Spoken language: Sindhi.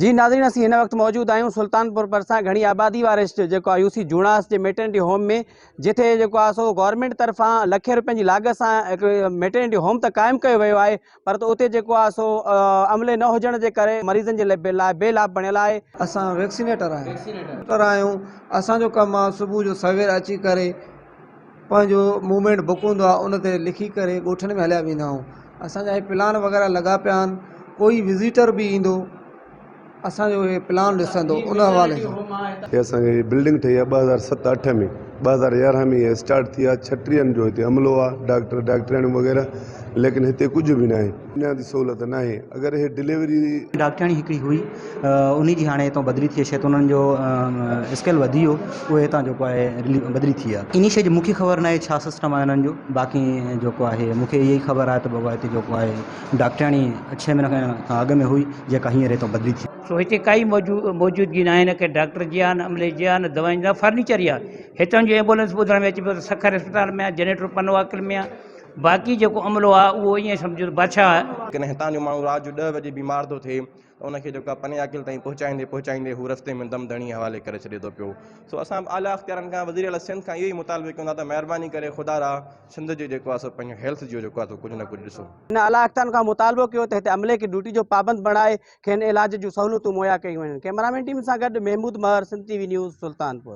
جي ناظرين اسين هن وقت موجود آهيون سلطانپور ڀرسان گهڻي آبادي واري جيڪو آهي يو سي جوڻاس جي ميٽرنٽي هوم ۾ جتي جيڪو آهي سو گورنمينٽ طرفان لکين روپين جي لاڳت سان هڪ ميٽرنٽي هوم ته قائم ڪيو ويو آهي پر ته اتي جيڪو آهي سو عملي نه هجڻ جي ڪري مريضن جي لاء بي لاڀ بڻيل آهي. اسان ويڪسينيٽر آهيون اسان جو ڪم آهي صبح جو سوير اچي ڪري پنهنجو موومينٽ بڪ هوندو آهي ان تي لکي ڪري ڳوٺن ۾ هليا ويندا آهيون اسانجا هي پلان وغيره لڳا پيا آهن ڪوئي وزيٽر به ايندو اسانجو هي پلان ڏسندو ان حوالي سان. هي اسان جي بلڊنگ ٺهي آهي 2007 اٺ ۾ 2011 ۾ هي اسٽارٽ ٿي آهي ڇٽيهن جو هتي عملو آهي ڊاڪٽر ڊاڪٽرياڻيون وغيره ليڪن هتي ڪجهه به ناهي بنيادي سهولت ناهي اگر هي ڊليوري ڊاڪٽرياڻي هڪڙي هئي انهي جي هاڻي هتان بدلي ٿي شايد انهن جو اسڪيل وڌي ويو اهي هتان جيڪو آهي بدلي ٿي ويا انهي شي جي مونکي خبر ناهي ڇا سسٽم آهي انهن جو باقي جيڪو آهي مونکي اها ئي خبر آهي ته بابا هتي جيڪو آهي ڊاڪٽرياڻي ڇهه مهينا کان اڳ ۾ هئي جيڪا هينئر هتان بدلي ٿي. سو هتي ڪائي موجودگي ناهي نه ڪنهن ڊاڪٽر جي آهي نه عملي جي آهي نه دوائن جي آهي فرنيچر ئي آهي هتان جي ايمبولينس ٻڌڻ ۾ اچي پيو ته سکر اسپتال ۾ آهي جنريٽر پنوعاقل ۾ آهي باقي جيڪو عملو آهي اهو ائين سمجهو ته بادشاهه آهي. ڪڏهن هتان جو ماڻهو رات جو ڏهه بجي بيمار ٿو ٿئي ته ان کي جيڪو آهي پني عاقل تائين پهچائيندي پهچائيندي هو رستي ۾ دم ڌڻي حوالي ڪري ڇڏي ٿو پيو. سو اسان به اعليٰ اختيارن کان وزير اعليٰ سنڌ کان اهو ئي مطالبو ڪيون ٿا ته مهرباني ڪري خدا را سنڌ جي جيڪو آهي سو پنهنجو هيلٿ جو جيڪو آهي سو ڪجهه نه ڪجهه ڏسو. هن اعليٰ اختيارن کان مطالبو ڪيو ته هتي عملي کي ڊيوٽي جو پابند بڻائي کين علاج جون سهولتون مهيا ڪيون وڃن. ڪئميرامين ٽيم سان گڏ Mehmood Mehar, Sindh T V news, Sultanpur.